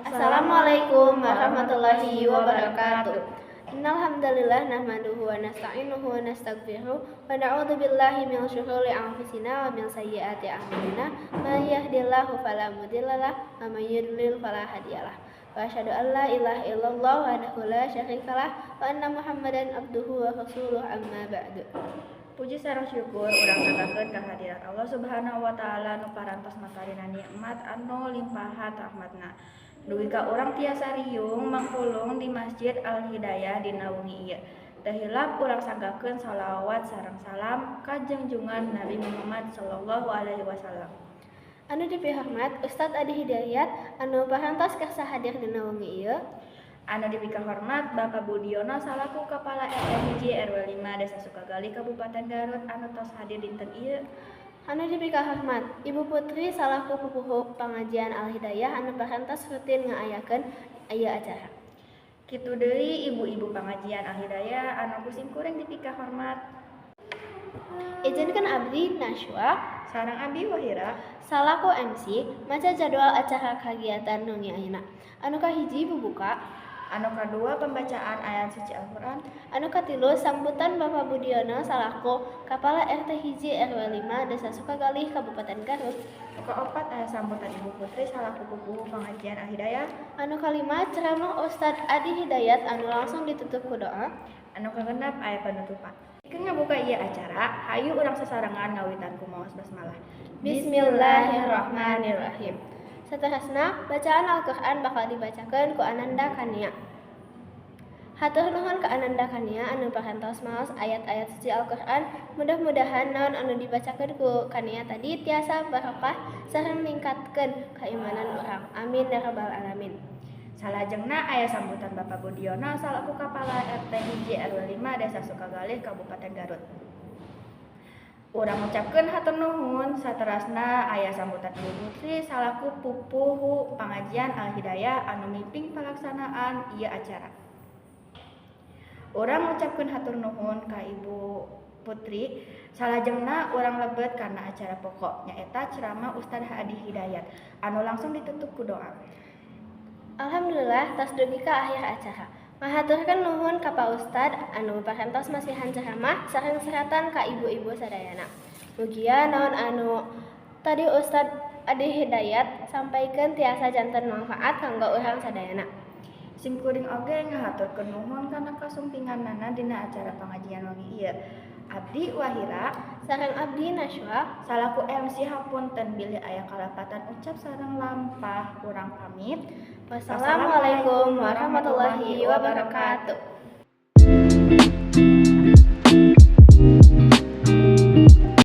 Assalamualaikum warahmatullahi wabarakatuh. Innalhamdalillah nahmaduhu wa nasta'inuhu wa nastaghfiruh wa na'udzu billahi min syururi anfusina wa min sayyiati a'malina. May yahdihillahu fala mudhillalah wa may yudlil fala hadiyalah. Wa asyhadu an la ilaha illallah wahdahu la syarikalah wa anna Muhammadan abduhu wa rasuluh, amma ba'du. Puji sareng syukur urang sanggakeun kehadirat Allah Subhanahu wa taala nu parantos maparina nikmat anu limpahan rahmatna. Dugi ka urang tiasa riung mangpulung di Masjid Al Hidayah dina wengi ieu. Teu hilap urang sanggakeun shalawat sareng salam ka junjungan Nabi Muhammad sallallahu alaihi wasallam. Anu dipihormat Ustadz Adi Hidayat anu parantos kersa hadir dina wengi ieu. Anu dipikahormat Bapak Budiono salaku Kepala RT 1 RW 5 Desa Sukagalih, Kabupaten Garut, anu tos hadir dinten ieu. Anu dipikahormat Ibu Putri salaku pupuhu pengajian Al Hidayah anu parantos rutin ngaayakeun ieu acara. Kitu deui ibu-ibu pengajian Al Hidayah anu ku simkuring dipikahormat. Izinkan abdi Nashwa sareng abi Wahira salaku MC maca jadwal acara kagiatan wengi ayeuna. Anu kahiji, bubuka. Anu kadua, pembacaan ayat suci Al-Qur'an. Anu katilu, sambutan Bapak Budiono salaku Kepala RT 1 RW 5 Desa Sukagalih, Kabupaten Garut. Anu kaopat, aya sambutan Ibu Putri salaku pupuhu pengajian Al Hidayah. Anu kalima, ceramah Ustadz Adi Hidayat anu langsung ditutup ku doa. Anu kagenep, aya penutupan. Pikeun ngabuka ieu acara, hayu urang sasarengan ngawitan ku maos basmalah. Bismillahirrahmanirrahim. Saterasna, bacaan Al-Qur'an bakal dibacakeun ku Ananda Kania. Hatur nuhun ka Ananda Kania anu parantos maos ayat-ayat suci Al-Qur'an. Mudah-mudahan naon anu dibacakeun ku Kania tadi tiasa barokah sareng ningkatkeun keimanan urang. Amin ya rabbal alamin. Salajengna aya sambutan Bapak Budiono salaku Kepala RT 1 RW 5 Desa Sukagalih, Kabupaten Garut. Urang ngucapkeun hatur nuhun. Saterasna aya sambutan Ibu Putri salaku pupuhu pengajian Al Hidayah anu mimpin pelaksanaan ieu acara. Urang ngucapkeun hatur nuhun ka Ibu Putri. Salajengna urang lebet kana acara pokok, nyaeta ceramah Ustadz Adi Hidayat anu langsung ditutup ku doa. Alhamdulillah, tos dugi ka akhir acara. Ngahaturkeun nuhun ka Pak Ustad anu parantos masihan ceramah sareng seratan ka ibu-ibu sadayana. Mugia naon anu tadi Ustad Adi Hidayat sampaikeun tiasa janten manfaat kanggo urang sadayana. Simkuring oge ngahaturkeun nuhun kana kasumpinganana dina acara pengajian wengi ieu. Abdi Wahira sareng abdi Nashwa salaku MC hapunten bilih aya kalepatan ucap sareng lampah, urang pamit. Wassalamualaikum warahmatullahi wabarakatuh.